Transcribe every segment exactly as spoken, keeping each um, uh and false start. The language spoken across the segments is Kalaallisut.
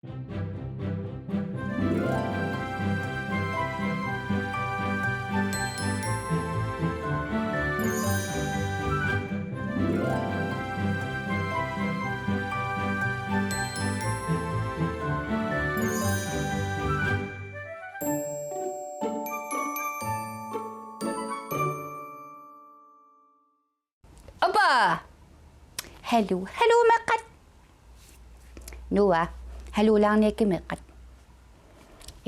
Opa! Haluu, haluu meeqqat. Noah, haluulaarniakkit meeqqat.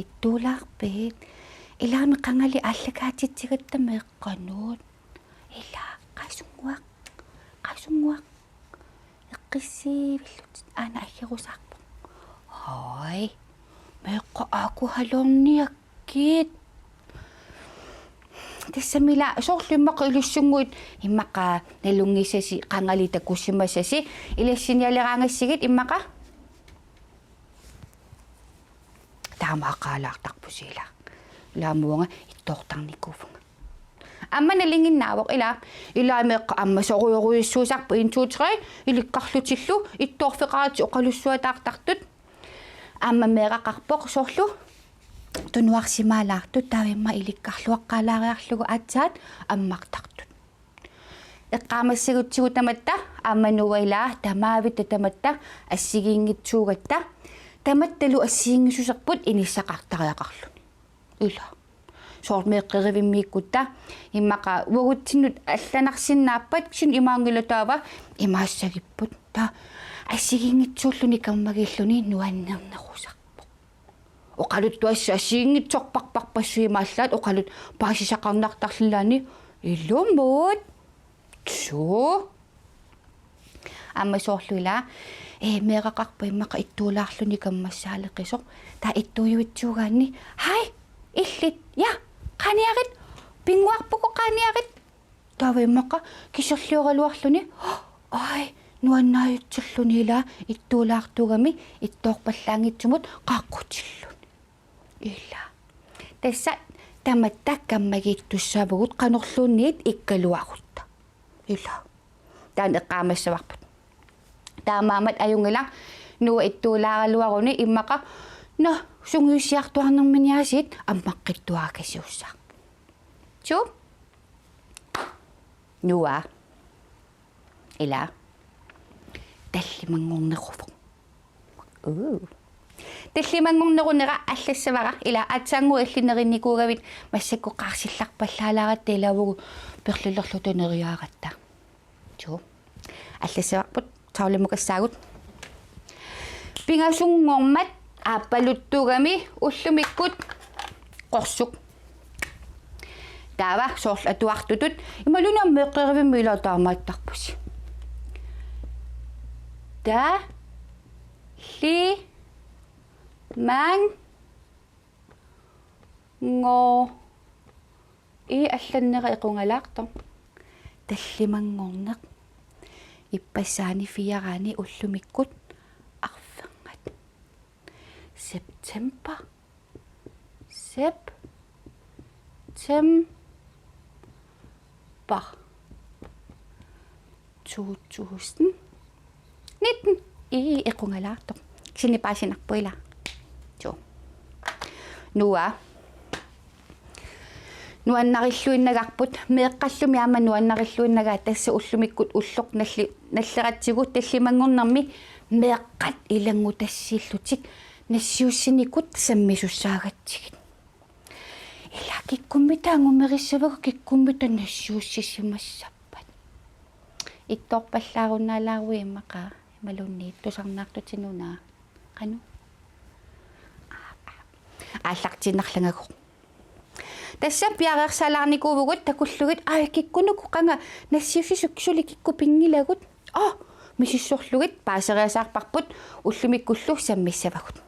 Ittuulaarpit? Ilaami qangali aallakaatitsigatta meeqqanut. Ila, qasunnguaq, qasunnguaq. Eqqissiivillutit aana aggerusaarpoq. Hai, meeqqat aaku haluuniakkit. Tassami ila soorlu immaqa ilissunnguit immaqa nalunngisasi qangali takusimasasi ilassinialeraangassigit immaqa taamaaqaalaartarpusi ila. Ilaamuanga ittoortarnikuuvunga. Aamma nalinginnaavoq ila, ila meeqqat aamma sorujorujussuusarput en, to, tre ilikkarlutillu ittoorfeqaratik oqalussuataartartut. Aamma meeraqarpoq soorlu tunuarsimaalaartut taava immaqa ilikkarluaqqaalaariarlugu aatsaat ammartartut. Eqqaamassagutsigu tamatta aamma Noah ila tamaavitta tamatta assigiinngitsuugatta tamattalu assigiinngissuserput inissaqartariaqarluni. Ila. Soorlu meeqqerivimmiikkutta immaqa uagutsinnut allanarsinnaappat kisianni imaanngilaq taava imaassagipput. Taava assigiinngitsuulluni kammagiilluni nuannernerusarpoq. Oqaluttuassat assigiinngitsorparparpassuit imaallaat oqalut paasisaqarnartarlutillu ilumut. Suu. Aamma soorlu ila, ee, meeraqarpoq immaqa ittuulaarluni kammassaaleqisoq. Taava ittuujuitsuugaanni, hai, illit, ja, qaaniarit, pinnguarpugut qaaniarit. Taava immaqa kiserlioraluarluni, ai, nuannaajutserluni ila ittuulaartugami ittoorpallaanngitsumut qaaqqutilluni. Ila. Tassa tamatta kammagiittussaavugut qanorluunniit ikkaluarutta. Ila. Taanna eqqaamassavarput. Taamaammat ajunngilaq Noah ittuulaaraluaruni immaqa, nå, sungiusiartuarnermini aasiit ammaqqittuarakasiussaaq. Suu? Noah. Ila. Tallimanngorneruvoq. Uu. Tallimanngornerunera allassavara ila aatsaannguaq illit nerinnikuugavit massakkut qaarsillarpallaalaaratta ila uagut perlilerluta neriaaratta. Suu. Allassavarput tavlemukassaagut. Pingasunngormat aappaluttugami ullumikkut qorsuk. Taava soorlu atuartutut imaluunniit meeqqerivimmut ila taamaattarpusi. Ta li mang ngo i allannera equngalaartoq. Tallimanngorneq. Ippassaani fireani ullumikkut arfernat. September. September. To tusind nitten. Ii, equngalaartoq. Kisianni paasinarpoq ila. Suu. Noah. Nuannarilluinnagarput, meeqqallumi aamma nuannarilluinnagaa tassa ullumikkut ulloq nalli-, nalleratsigu tallimanngornermi meeqqat ilanngutassiillutik nassiussinikut sammisussaagatsigit. Ila kikkummita angumerissavagut kikkummita nassiussisimassappat. Ittoorpallaarunnaalaarui immaqa imaluunniit tusarnaartutit una. Qanoq? Aallartiinnarlangagooq. Tassa piareersalaarnikuuvugut takullugit aa kikkunuku qanga nassiussisut suli kikkut pinngilagut. Aa misissorlugit paaseriasaarparput ullumikkullu sammissavagut.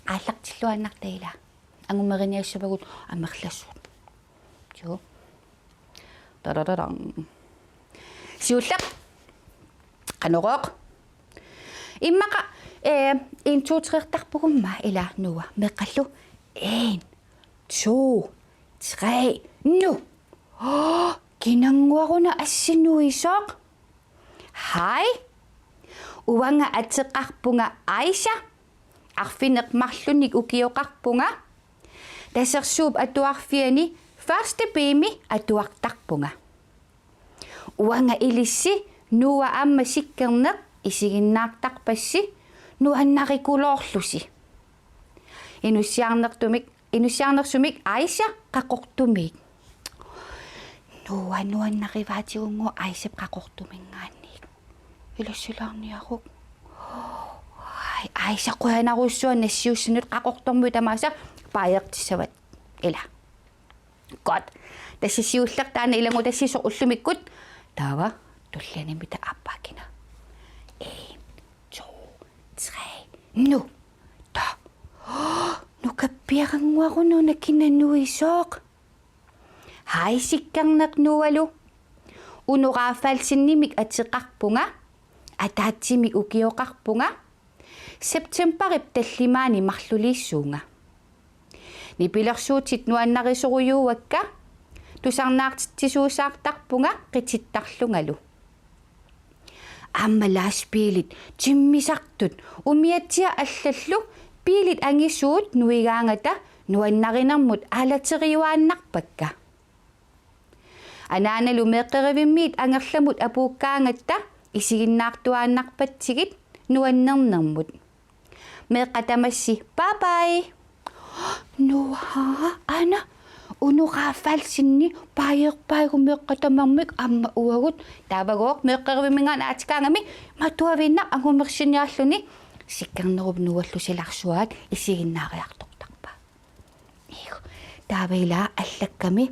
Aallartilluinnarta ila. Angumeriniassavagut amerlasuut. Suu. Tarararam. Siulleq. Qanorooq. Immaqa, eh, en, to, tre-rtarpugumma ila Noah meeqqallu. En, to, tre, nu. Kinannguaruna assinuisoq. Hai. Uanga ateqarpunga Aisha. Arfineq-marlunnik ukioqarpunga. Tasersuup atuarfiani første B-mi atuartarpunga. Uanga ilissi Noah aamma Sikkerneq isiginnaartarpassi nuannarikuloorlusi. Inussiarnertumik, inussiarnersumik Aisha Qaqortumiit. Noah nuannarivaatigunngooq Aishap Qaqortuminngaanniit. Ilassilaarniaruk. Ai, Aisha qujanarsuaq nassiussanut Qaqortormiut tamaasa paajertissavat. Ila. Godt. Tassa siulleq taanna ilanngutassisoq ullumikkut. Taava tulliani mita aappaa kina. En, to, tre, nu. Ta. Nukappiarannguarununa kina nuisoq. Hej Sikkerneq Noahlu. Uno Rafaelsenimik ateqarpunga. Ataatsimik ukioqarpunga. Septembarip tallimaani marluliissuunga. Nipilersuutit nuannarisorujuuakka, tusarnaartitsisuusaartarpunga qitittarlungalu. Aamma lastbiilit timmisartut umiatsiaq allallu biilit angisuut nuigaangata nuannarinermut aalateriuaannarpakka. Anaanalu meeqqerivimmiit angerlamut apuukkaangatta isiginnaartuaannarpatsigit nuannernermut. Meeqqat tamassi bye bye. Noah, aana, Uno Rafaelsenip paajerpaagu meeqqat tamarmik aamma uagut. Taavagooq meeqqerivimminngaanniit aatikaangami matuaviinnaq angumersiniarluni Sikkernerup Noahllu silarsuaat isiginnaariartortarpaa. Iu, taava ila allakkami.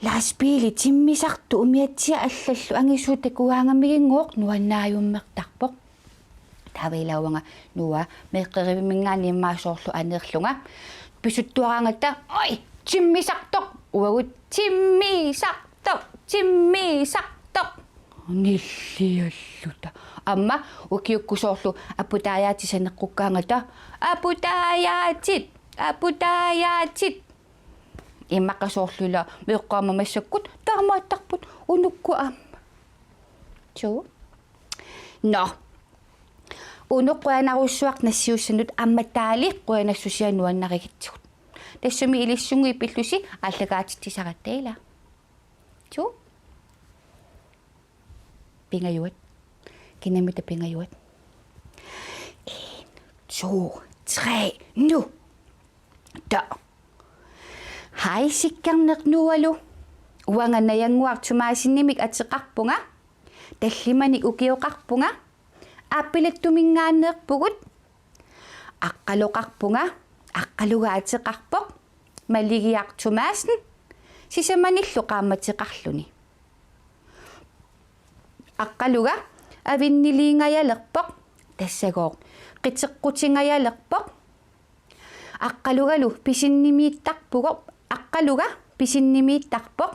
Lastbiili timmisartoq umiatsiaq allallu angisuut takugaangamiginngooq nuannaajummertarpoq. Taava ila uanga Noah meeqqerivimminngaanniit immaqa soorlu aneerlunga pisuttuaraangatta: Oj, timmisartoq! Uagut: Timmisartoq! Timmisartoq! Nillialluta. Aamma ukiukkut soorlu aputaajaatit saneqqukkaangata: Aputaajaatit! Aputaajaatit! Immaqa soorlu ila meeqqat aamma massakkut taamaattarput unukkut aamma. Suu. Nå. Uno qujanarsuaq nassiussanut aamma taali qujanassusia nuannarigatsigut. Tassami ilissinngui pillusi aallakaatitsisaratta ila. Suu. Pingajuat. Kinamita pingajuat. En, to, tre, nu. Ta. Hej Sikkerneq Noahlu. Uanga Najannguaq Thomassenimik ateqarpunga. Tallimanik ukioqarpunga. Aappilattuminngaanneerpugut. Aqqaloqarpunga, Aqqaluga ateqarpoq, Maligiaq Thomassen, sisamanillu qaammateqarluni. Aqqaluga avinniliingajalerpoq, tassagooq qiteqqutingajalerpoq. Aqqalugalu pisinnimiittarpugut, Aqqaluga pisinnimiittarpoq,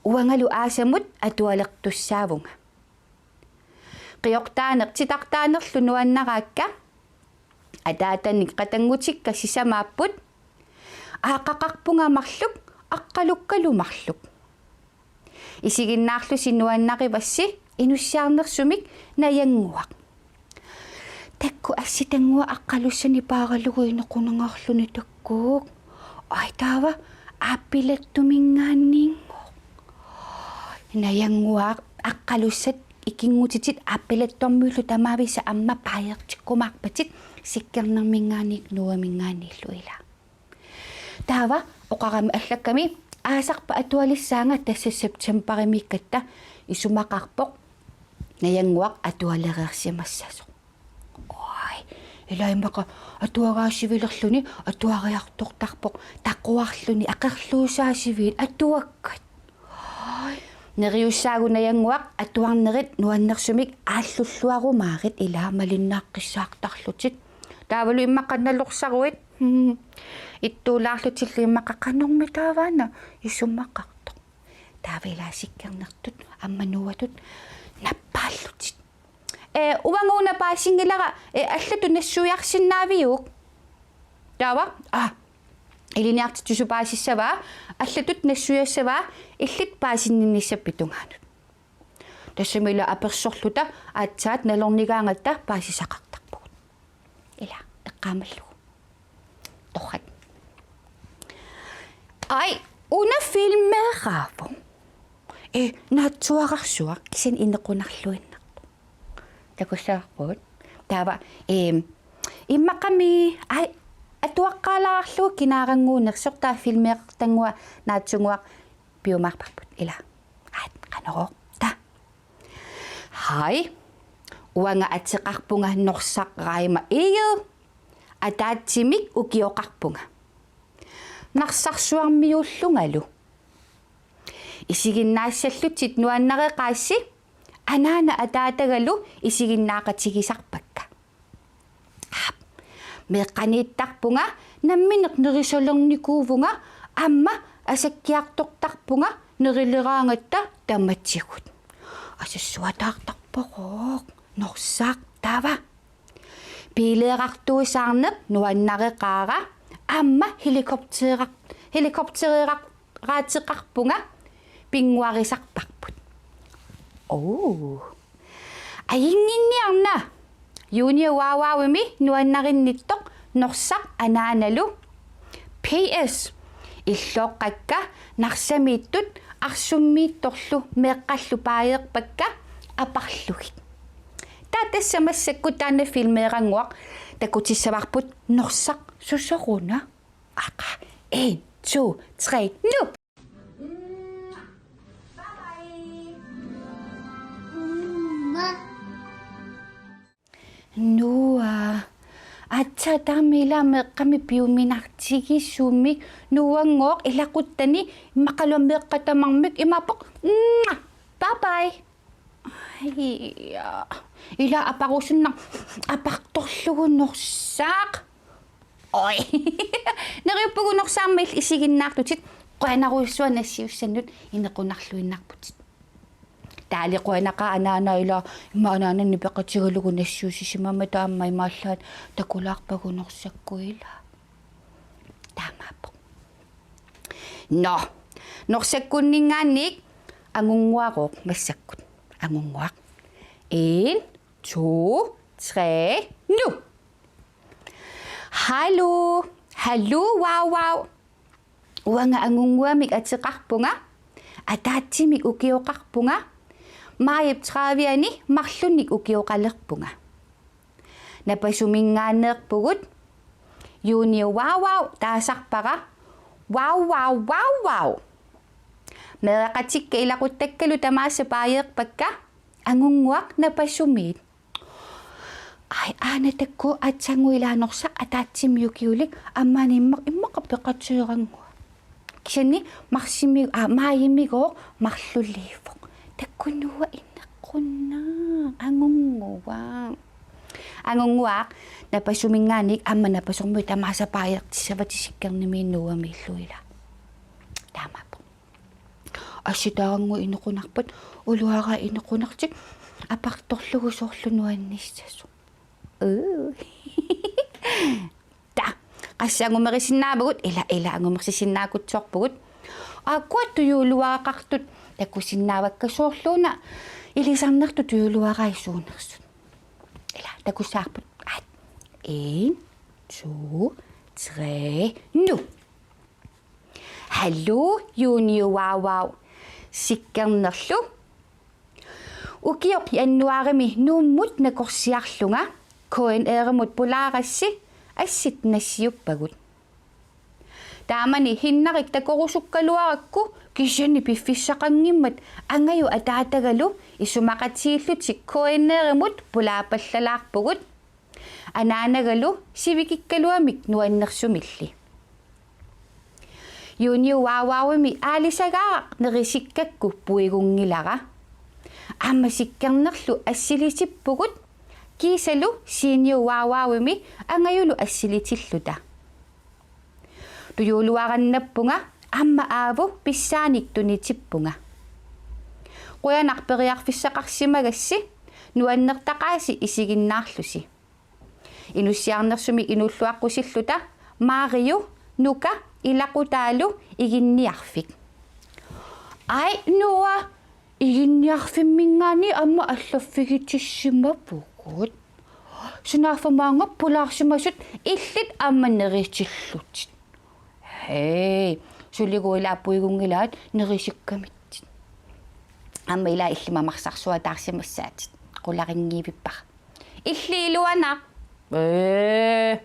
uangalu aasamut atualertussaavunga. Qiortaaneq titartaanerlu nuannaraakka. Ataatanik qatanngutikka sisamaapput. Aaqqaqarpunga marluk, Aqqalukkalu marluk. Isiginnaarlusi nuannarivassi inussiarnersumik Najannguaq. Takuuk assitannguaq Aqqalussanik paaralugu inoqunangaarluni takuuk. Oj taava aappilattuminngaanniinngooq. Najannguaq Aqqalussat ikinngutitit aappilattormiullu tamaavisa aamma paajertikkumaarpatit Sikkernerminngaanniit Noahminngaanniillu ila. Taava oqarami allakkami aasarput atualissaanga tassa septembarimiikkatta isumaqarpoq Najannguaq atualereersimassasoq. Oj, ila immaqa atuagaasivilerluni atuariartortarpoq taquarluni aqerluusaasiviit atuakkat. Oj, neriussaagut Najannguaq atuarnerit nuannersumik aallulluarumaarit ila malinnaaqqissaartarlutit. Taavalu immaqa nalorsaruit. Hmm. Ittuulaarlutillu immaqa qanormi taavaana isumaqartoq. Taava ila Sikkernertut aamma Noahtut nappaallutik. Ee, uanga una paasinngilara, ee, allatut nassuiarsinnaaviuk? Taava, aa, ilinniartitsisut paasissavaa, allatut nassuiassavaa, illit paasinninnissappit tungaanut. Tassami ila apersorluta aatsaat nalornigaangatta paasisaqartarpugut. Ila, Qaamallugu. Torrak. Ai, una filmeeraavoq. Ee, naatsuararsuaq kisianni inequnarluinnarpoq. Takussavarput. Taava, eem, immaqami, ai, atuaqqaalaarlugu kinaarannguunersoq taava filmeertannguaq naatsunnguaq piumaarparput. Ila. Aat, qanorooq. Taava. Hej. Uanga ateqarpunga Norsaq Raima Egede. Ataatsimik ukioqarpunga. Narsarsuarmiuullungalu. Isiginnaassallutit nuannareqaassi, anaana ataatagalu isiginnaaqatigisarpakka. Aap, meeqqaniittarpunga nammineq nerisalernikuuvunga aamma asakkiartortarpunga nerileraangatta tamatigut. Asassuataartarparooq, Norsaq, taava. Biileerartuusaarneq nuannareqaara aamma helikoptereqar-, helikoptereraateqarpunga pinnguarisarparput. Oo. Ajinnginniarna. Junior Wow Wowimi nuannarinnittoq Norsaq anaanalu. P S. Illooqqakka Narsamiittut Arsummiittorlu meeqqallu paajeerpakka aparlugit. Taava tassa massakkut taanna filmeerannguaq takutissavarput Norsaq susoruna. Aqa, en, to, tre, nu! Noah. Aatsaat taama ila meeqqami piuminartigisumik Noanngooq ilaquttani immaqaluunniit meeqqat tamarmik imaappoq. Bye bye. Ai, ila aparusunnar-, apartorlugu Norsaq. Oj. Neriuppugut Norsaq aamma illit isiginnaartutit, qujanarujussuaq nassiussannut inequnarluinnarputit. Taali qujanaqaaq anaana ila, immaqa anaanani peqatigalugu nassiussisimammata aamma imaallaat takulaarpagut Norsakkut ila. Taamaappoq. Nå, Norsakkunninngaanniit Angunnguarooq massakkut. Angunnguaq. En, to, tre, nu! Hallo. Hallo, Wow Wow. Uanga Angunnguamik ateqarpunga. Ataatsimik ukioqarpunga. Maajip tredivianni marlunnik ukioqalerpunga. Napasuminngaanneerpugut. Junior Wow Wow taasarpara. Wow, wow, wow, wow. Meeraqatikka ilaquttakkalu tamaasa paajeerpakka. Angunnguaq napasumiit. Ai, aana takuuk aatsaannguaq ila Norsaq ataatsimik ukiulik aamma imma-, immaqa peqatigeranngua. Kisianni marsimi-, aa, maajimigooq marluliivoq. Takuuk Noah inequnaaq, Angunnguaq. Angunnguaq napasuminngaanniit aamma napasormiut tamaasa paajeertissavatit Sikkernimiit Noahmiillu ila. Taamaappoq. Assitaarannguit inequnarpat, uluarai inequnartik apartorlugu soorlu nuannissasoq. Uu. Taava, qassit angumerisinnaavagut, ila, ila angumersisinnaakutsoorpugut. Aakkua tujuuluaraqartut takusinnaavakka soorluuna ilisarnertut tujuuluarai suunersut. Ila takussavarput. Aat. En, to, tre, nu! Hallo, Junior Wow Wow. Sikkernerlu. Ukioq januaarimi Nuummut nakorsiarlunga K N R-imut pulaarassi assit nassiuppagut. Taamani Hinnarik takorusukkaluarakku kisianni piffissaqanngimmat angaju ataatagalu isumaqatigiillutik K N R-imut pulaappallalaarpugut. Anaanagalu sivikikkaluamik nuannersumilli. Junior Wow Wow-imi aalisagaaraq nerisikkakku puigunngilara. Aamma Sikkernerlu assilisippugut, kiisalu Senior Wow Wow-imi angajulu assilitilluta. Tujuuluarannappunga aamma Aavu pissaanik tunitippunga. Qujanaq periarfissaqarsimagassi, nuannertaqaasi isiginnaarlusi. Inussiarnersumik inuulluaqqusilluta Mario, Nuka, ilaqutaalu Iginniarfik. Ai, Noah, Iginniarfimminngaanniit aamma allaffigitissimavugut. Sunaaffa maanga pulaarsimasut illit aamma nerisillutit. Hej, suligu ilaa puigunngilaat nerisikkamitit. Aamma ilaa illit mamarsarsuataarsimassaatit. Qularinngivippara. Illit iluanaq. Ee.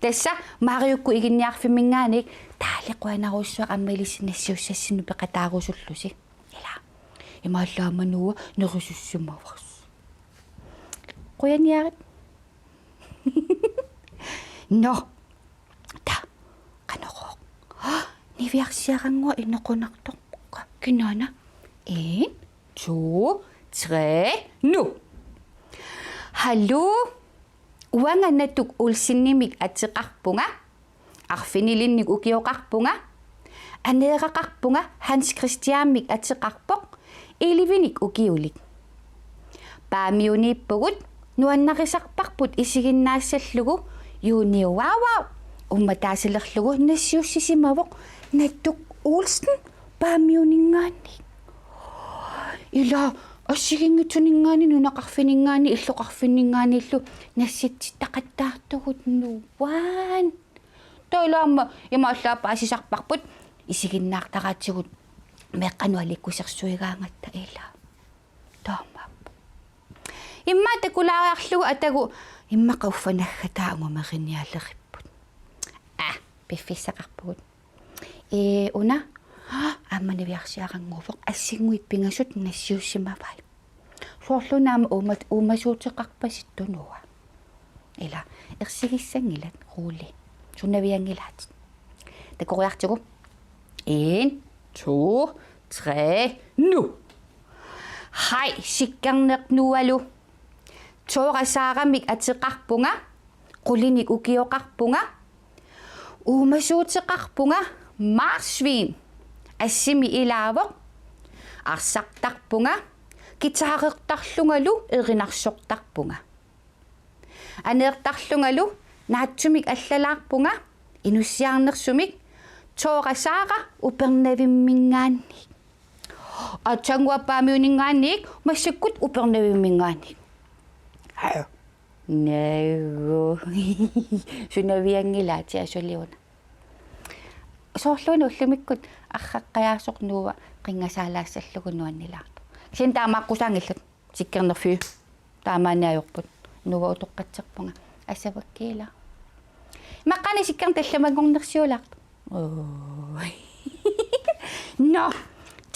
Tassa Mariukkut Iginniarfimminngaanniit taali qujanarujussuaq aamma ilissi nassiussassinnut peqataarusullusi. Ilaa. Imaallaat aamma Noah nerisussimavasi. Qujaniarit. Nå. Taa. Qanorooq. Niviarsiarannguaq inequnartoq. Kinaana. En, to, tre, nu. Hallo. Uanga Natuk Olsenimik ateqarpunga. Arfinilinnik ukioqarpunga. Aneeraqarpunga Hans Christianimik ateqarpoq. Elleve-nik ukiulik. Paamiuniippugut, nuannarisarparput isiginnaassallugu. Juuni, wow, wow. Uummataasilerlugu nassiussisimavoq Natuk Olsen Paamiuninngaanniit. Ilaa assigiinngitsuninngaanniit, nunaqarfininngaanniit, illoqarfinninngaanniillu nassiussitaqattaartugut, nuann. Taava ilaa aamma imaallaat paasisarparput isiginnaartaraatigut meeqqanut alikkusersuigaangatta, ilaa. Taamaappoq. Immaqa takulaariarlugu atagu immaqa uffa naggataa angumerinialeripput. Aa, piffissaqarpugut. Ee, una. Aamma niviarsiarannguuvoq, assinnguit pingasut nassiussimavai. Soorlu una aamma uuma-, uumasuuteqarpasittoq, Noah. Ilaa, ersigissanngilat, Ruuli. Sunavianngilaatit. Takoriartigu. En, to, tre, nu. Hej, Sikkerneq Noahlu. Tora Saramik ateqarpunga. Qulinik ukioqarpunga. Uumasuuteqarpunga marsvin. Assimi ilaavoq. Arsartarpunga. Guitarertarlungalu erinarsortarpunga. Aneertarlungalu naatsumik allalaarpunga. Inussiarnersumik. Tora Sara Upernavimminngaanniit. Aatsaannguaq Paamiuninngaanniit, massakkut Upernavimminngaanniit. Hej. Naagga. Sunavianngilaatit asuli una. Soorlu una ullumikkut arraqqajaasoq Noah qinngasaalaassallugu nuannilaartoq. Kisianni taamaaqqusaanngillat. Sikkerneq Fie. Taamaanna ajorput. Noah utoqqatserpunga. Asavakkila. Maqqani Sikkerneq tallimanngornersiulaartoq. Oi. Nå.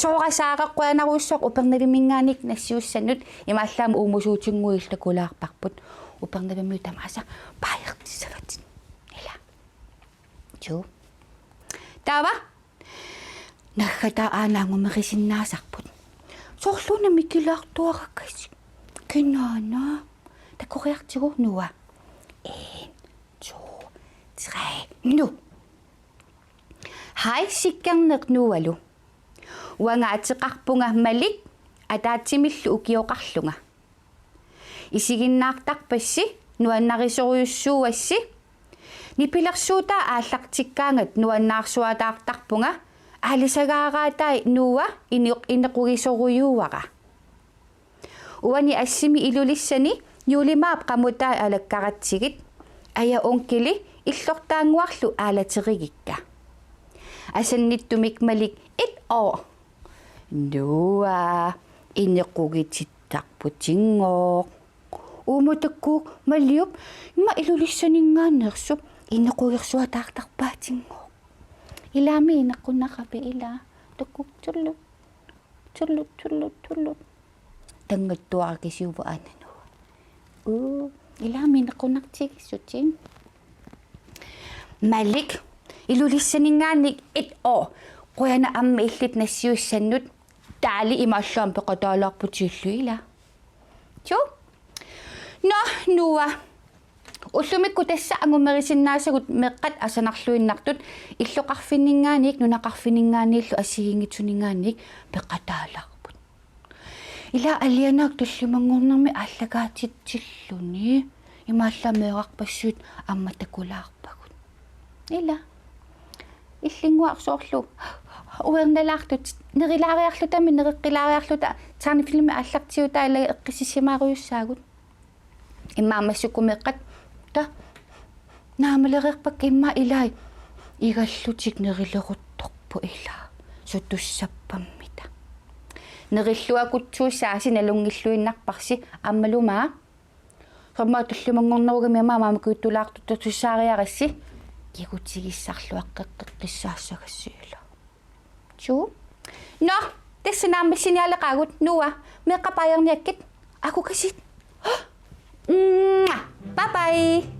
Tora Sara, qujanarujussuaq Upernavimminngaanniit nassiussannut, imaallaat aamma uumasuutinnguit takulaarparput. Upernavimmiut tamaasa paajertissavatit. Ilaa. Juu. Taava. Naggataa aana angumerisinnaasarput. Soorlu una mikilaartuarakasik. Kinaana. Takoriartigu, Noah. En, to, tre, nu. Hej, Sikkerneq Noahlu. Uanga ateqarpunga Malik, ataatsimillu ukioqarlunga. Isiginnaartarpassi, nuannarisorujussuuassi. Nipilersuutaa aallartikkaangat nuannaarsuataartarpunga, aalisagaaraatai Noah ineq-, inequgisorujuuara. Uani assimi Ilulissani juulimaap qamutai alakkaratsigit, aja onkeli illortaannguarlu aalaterigikka. Asannittumik Malik et år. Noah, inequgitittarputinngooq. Uummatakku Maliup immaqa Ilulissaninngaanneersoq inequgersuataartarpaatinngooq. Ilaami inequnaqapi ilaa. Takuuk, tullut, tullut, tullut, tullut. Tanngattuarakisiuvoq aana Noah. Uu, ilaami inequnartigissutit. Malik, Ilulissaninngaanniit et år. Qujanaq aamma illit nassiussannut. Taali imaallaat aamma peqataalaarputit ilaa. Juu. Nå, Noah. Ullumikkut tassa angumerisinnaasagut meeqqat asanarluinnartut illoqarfinninngaanniit nunaqarfinninngaanniillu assigiinngitsuninngaanniit peqataalaarput. Ilaa alianaak tallimanngornermi aallakaatitsilluni. Imaallaat meerarpassuit aamma takulaarpagut. Ilaa. Illinnguaq soorlu. Uernalaartut nerilaariarlutami nereqqilaariarluta tegnefilmi aallartiutaa ilaa eqqissisimaarujussuugut. Immaqa massakkut meeqqat ta naamalereerpakka immaqa ilai igallutik nerileruttorput ilaa sutussappammita. Nerilluakutsuussaasi nalunngilluinnarparsi aammalu maa. Soorlu tullimanngornerugami aamma aamma kiguttulaartutussaariarassi kigutigissarluaqqeqqissaassagassi ilaa. Suu. Nå, tassa naammassinialeqaagut Noah, meeqqat baajerniakkit, akukasit. Bye bye.